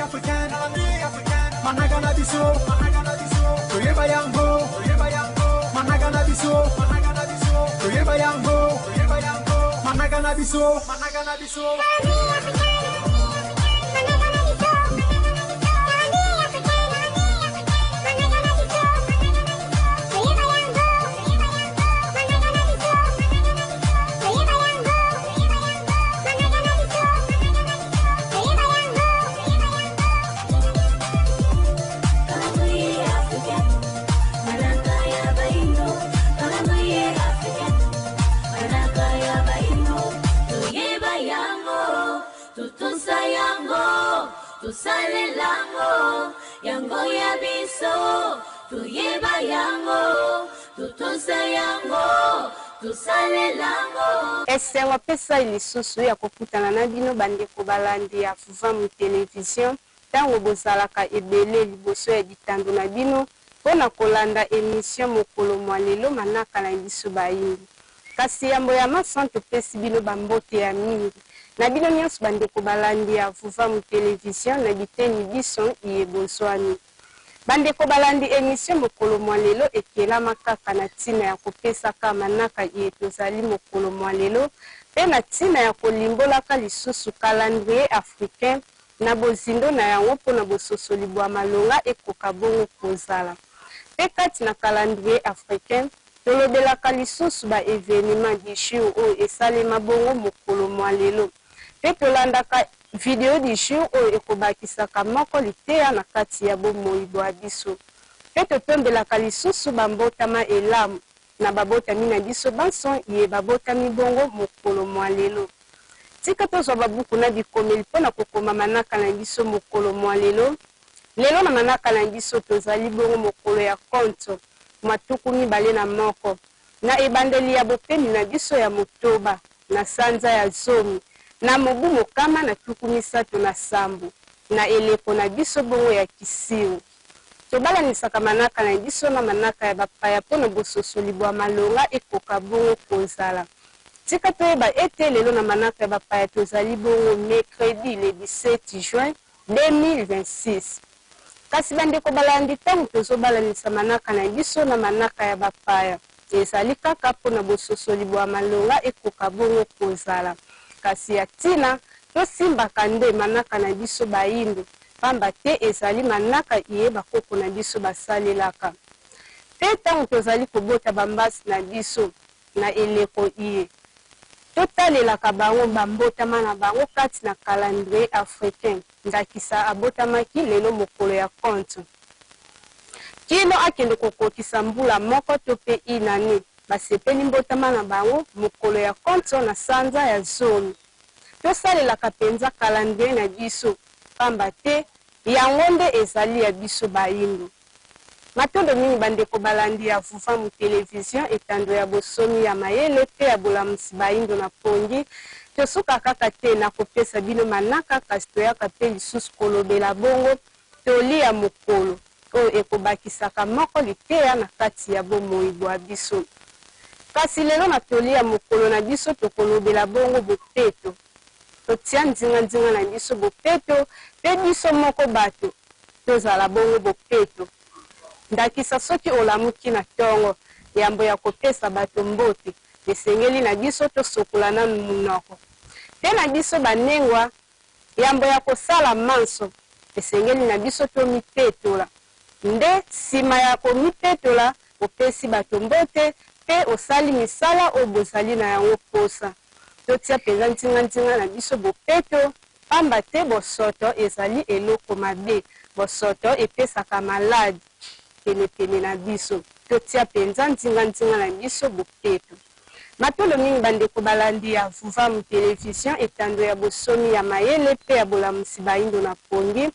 africain, manaka na biso, toyeba yango, manaka na biso, toyeba yango, manaka na biso, manaka na biso. Tosalelango yango ya biso, toyeba yango, totosa yango, tosalelango. Esengo apesai lisusu ya kokutana na bino bandeko balandi ya Vuvamu Television tango bozalaka ebele liboso ya bitando na bino mpo na kolanda emission mokolo mwa lelo manaka na biso bayindo. Kasi yambo ya manso topesi bino ba mbote ya mingi na bino nionso bandeko balandi ya Vuvamu Television na biteni biso iye bozwami. Bandeko balandi emission mokolo mwa lelo ekelama kaka na tina ya kopesaka manaka iye tozali mokolo mwa lelo pe na tina ya kolimbolaka lisusu calendrier africain na bozindo na yango mpo na bososoli bwa malonga ekoka bongo kozala. Pe kati na calendrier africain, tolobelaka lisusu ba evenements du jour oyo esalema bongo mokolo mwa lelo. Pe tolandaka video du jour oyo ekobakisaka moko liteya na kati ya bomoi bwa biso. Pe totombelaka lisusu ba mbotama elamu na babotami na biso banso iye babotami bongo mokolo mwa lelo. Tika tozwa babuku na bikomeli mpo na kokoma manaka na biso mokolo mwa lelo. Lelo na manaka na biso tozali bongo mokolo ya konto mwa 21, na ebandeli ya bopemi na biso ya motoba na sanza ya zomi, na mobu 137, na eleko na biso bongo ya Kisiu. Tobalanisaka manaka na biso na manaka ya bapaya mpo na bososoli bwa malonga ekoka bongo kozala. Tika toyeba ete lelo na manaka ya bapaya tozali bongo mercredi le 17 juin 2026. Kasi bandeko balandi ntango tozobalanisa manaka na biso na manaka ya bapaya, ezali kaka mpo na bososoli bwa malonga ekoka bongo kozala. Kasi ya ntina, tosimbaka nde manaka na biso bayindo, pamba te ezali manaka iye bakoko na biso basalelaka. Mpe ntango tozali kobota bambasi na biso na eleko iye, totalelaka bango ba mbotama na bango kati na calendrier africain, ndakisa abotamaki lelo mokolo ya compte. Kino akende kokokisa mbula moko to mpe une annee, basepeli mbotama na bango mokolo ya compte na sanza ya zomi. Tosalelaka penza calendrier na biso, pamba te yango nde ezali ya biso bayindo. Matondo mingi bandeko balandi ya Vuvamu Television, etando ya bosomi ya mayele pe ya bolamusi bayindo na pongi. Tosuka kaka te na kopesa bino manaka kasi toyaka pe lisusu kolobela bongo toli ya mokolo oyo ekobakisaka moko liteya na kati ya bomoi bwa biso. Kasi lelo na toli ya mokolo na biso tokolobela bongo bopeto. Totia nzinganzinga na biso bopeto pe biso moko bato tozala bongo bopeto. Ndakisa soki olamuki na tongo, yambo ya kopesa bato mbote, esengeli na biso tosokola nanu munoko. Pe na biso banengwa, yambo ya kosala manso, esengeli na biso tomipetola. Nde sima ya komipetola, opesi bato mbote pe osali misala oyo bozali na yango posa. Totia penza nzinganzinga na biso bopeto, pamba te bosoto ezali eloko mabe. Bosoto epesaka maladi penepene na biso. Totia penza nzinganzinga na biso bopeto. Matondo mingi bandeko balandi ya Vuvamu Television, etando ya bosomi ya mayele pe ya bolamusi bayindo na pongi.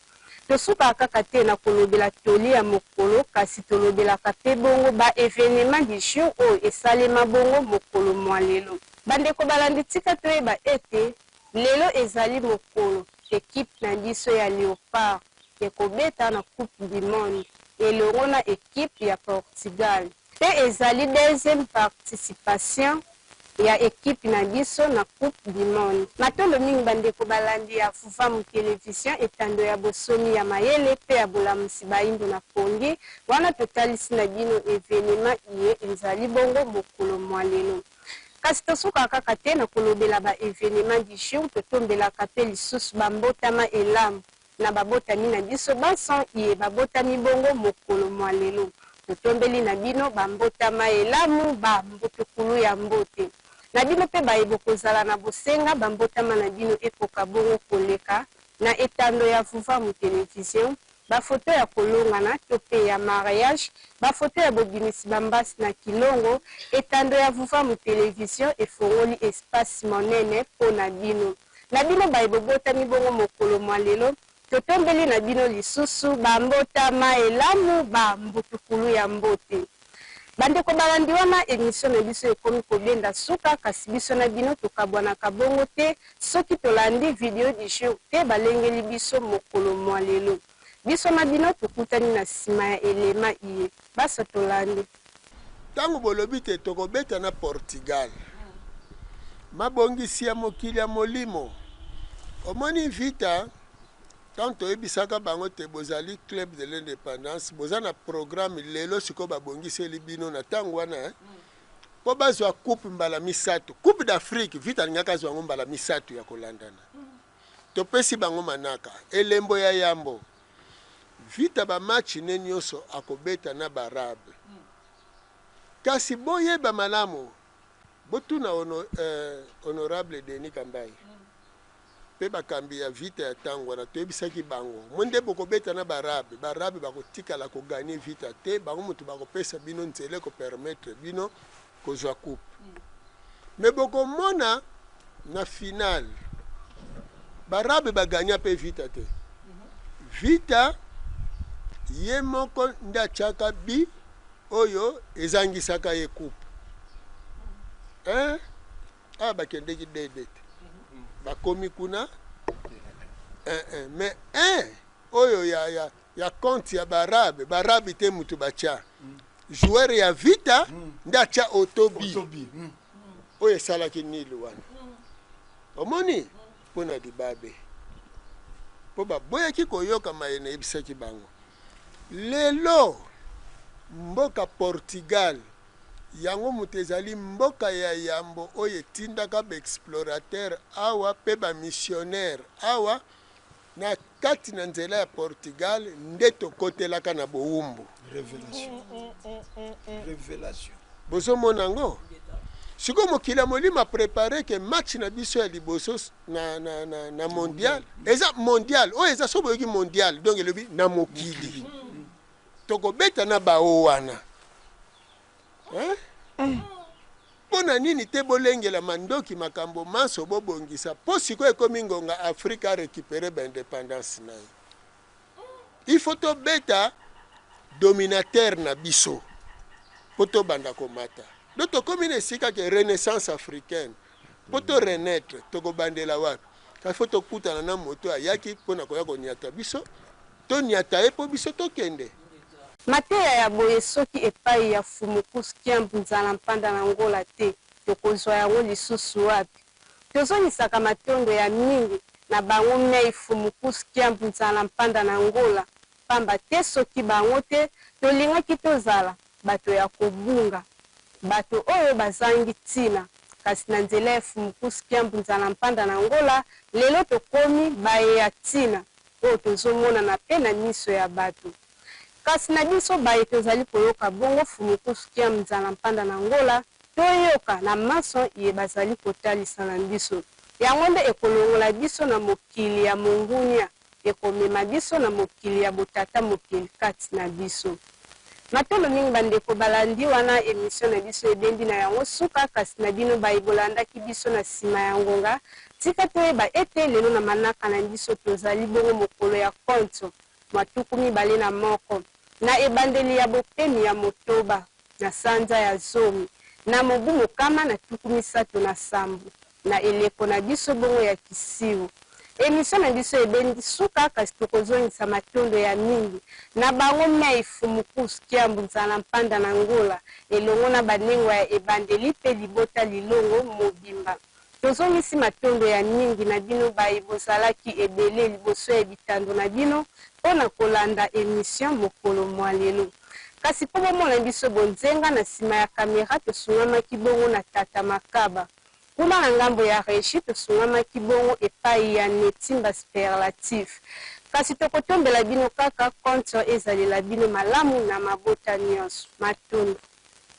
Tosukaka kaka te na kolobela toli ya mokolo, kasi tolobelaka pe bongo ba evenements du jour oyo esalema bongo mokolo mua lelo. Bandeko balandi tika toyeba ete lelo ezali mokolo equipe na biso ya Leopards ekobeta na coupe du monde elongo na equipe ya Portugal. Pe ezali deuxième participation. ya equipe na biso na coupe du monde. Matondo mingi ba ndeko balandi ya Vuvamu Television, etando ya bosomi ya mayele pe ya bolamusi bayindo na pongi, wana totalisi na bino evenement iye ezali bongo mokolo mua lelo. Kasi tosukaka kaka te na kolobela ba evenements du jour, totombelaka pe lisusu ba mbotama elamu na babotami na biso banso iye babotami bongo mokolo mwa lelo. Totombeli na bino ba mbotama elamu, ba mbutukulu ya mbote. Na bino pe baye bokozala na bosenga ba mbotama na bino ekoka bongo koleka na etando ya Vuvamu Television, ba photo ya kolongana to pe ya mariage, ba photo ya bobimisi ba mbasi na kilongo, etando ya Vuvamu Television efongoli espace monene po na bino. Na bino baye bobotami bongo mokolo mwa lelo, totombeli na bino lisusu ba mbotama elamu, ba mbutukulu ya mbote. Bandeko balandi wana emission na biso ekomi kobenda suka kasi biso na bino tokabwanaka bongo te soki tolandi video du jour te balengeli biso mokolo mwa lelo. Biso na bino tokutani na sima ya elema iye. Basa tolandi. Tango bolobi te tokobeta na Portugal. Mabongisi ya mokili ya molimo. Omoni Vita, tango toyebisaka bango te bozali club de l'independance, boza na programme lelo sikoyo babongiseli bino na tango wana hein, po bazwa coupe mbala misatu. Coupe d'Afrique, Vita alingaki azwa yango mbala misatu ya kolandana. Topesi bango manaka. Elembo ya yambo, Vita ba match ne nioso akobeta na b'arabe. Kasi boyeba malamu, botuna honorable Denis Kambayi pe bakambi ya Vita ya tango wana, toyebisaki bango, mwe nde bokobeta na b'arabe, b'arabe bakotikala ko gagner Vita te, bango mutu bakopesa bino nzela eko permettre bino kozua coupe. Mais bokomona na finale b'arabe ba gagna pe Vita te. Vita ye moko nde atiaka but oyo ezangisaka ye coupe. Hein? Awa bakendeki 2 2 te. Bakomi kuna 1 1 mais 1 oyo ya ya ya compte ya b'arabe, b'arabe te mutu batia. Joueur ya Vita nde atia auto but oyo esalaki nul wana. Omoni? Mpo na libabe. Mpo baboyaki koyoka maye nayebisaki bango. Lelo, mboka Portugal, yango moto ezali mboka ya yambo oyo etindaka ba explorateurs awa mpe ba missionnaires awa, na kati na nzela ya Portugal nde tokotelaka na bowumbu. Revelation. Revelation. Bozomona yango? Sikoyo mokili ya molimo a prepare ke match na biso ya liboso na, na, na, na mondial eza mondial oyo eza soki boyoki mondial donc elobi na mokili tokobeta na bao wana hein? Mpo na nini te bolengela mandoki makambo manso bobongisa mpo sikoyo ekomi ngonga Afrique a recuperer ba independance na ye. Il faut tobeta dominateur na biso mpo tobanda komata. Donc tokomi na esika ke renaissance africaine mpo to renaitre tokobandela wapi? Il faut tokutana na moto ayaki mpo na koya koniata biso, toniata ye mpo biso tokende. Mateya ya boye soki epayi ya Fumu Kuskiamp Nzala Mpanda na Ngola te, tokozwa yango lisusu wapi? Tozongisaka matondo ya mingi na bango mei Fumu Kuskiamp Nzala Mpanda na Ngola, pamba te soki bango te, tolingaki tozala bato ya kobunga, bato oyo bazangi tina. Kasi na nzela ya Fumu Kuskiamp Nzala Mpanda na Ngola, lelo tokomi baye ya tina. oyo tozomonana pe na miso ya bato. Kasi na biso baye tozali koyoka bongo Fumukusu Kiam Nzala Mpanda na Ngola, toyoka na manso iye bazali kotalisa na biso. Yango nde ekolongola biso na mokili ya mongunia, ekomema biso na mokili ya botata mokeli kati na biso. Matondo mingi ba ndeko balandi, wana emission na biso ebendi na yango suka, kasi na bino baye bolandaki biso na sima ya ngonga, tika toyeba ete lelo na manaka na biso tozali bongo mokolo ya konto mwa 21 na ebandeli ya bopemi ya motoba na sanza ya zomi na mobu mokama na 37 na eleko na biso bongo ya kisiu. Emission na biso ebendi suka kasi tokozongisa matondo ya mingi na bango mei Fumukus Kiambu Nzala Mpanda na Ngola elongo na banengwa ya ebandeli mpe libota Lilongo mobimba. Tozongisi matondo ya mingi na bino baye bozalaki ebele liboso ya bitando na bino mpo na kolanda emission mokolo mwa lelo. Kasi mpo bomona biso bonzenga na sima ya camera tosungamaki bongo na Tata Makaba. Kuna na ngambo ya regie tosungamaki bongo epayi ya Netimba Sperlatif. Kasi tokotombela bino kaka compte ezalela bino malamu na mabota nionso. Matondo.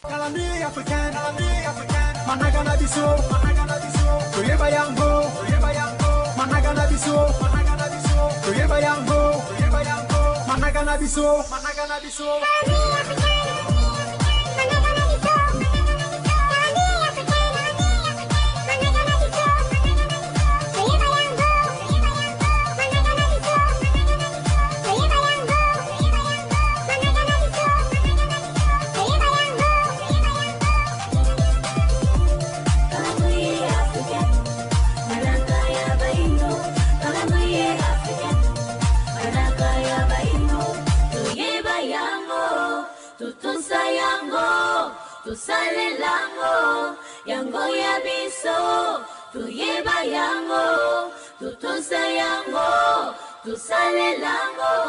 Calendrier africain, calendrier africain, manaka na biso, manaka na biso, toyeba yango, toyeba yango, manaka na biso, manaka na biso, toyeba yango, toyeba yango, manaka na biso, manaka na biso. Calendrier africain, manaka na biso, calendrier africain, manaka na biso, toyeba yango, toyeba yango, manaka na biso, toyeba yango, toyeba yango, manaka na biso, manaka na biso. Calendrier africain, manaka ya bayindo. Calendrier africain, manaka ya bayindo. Toyeba yango, totosa yango, tosalela yango, yango ya biso. Toyeba yango, totosa yango, tosalela yango.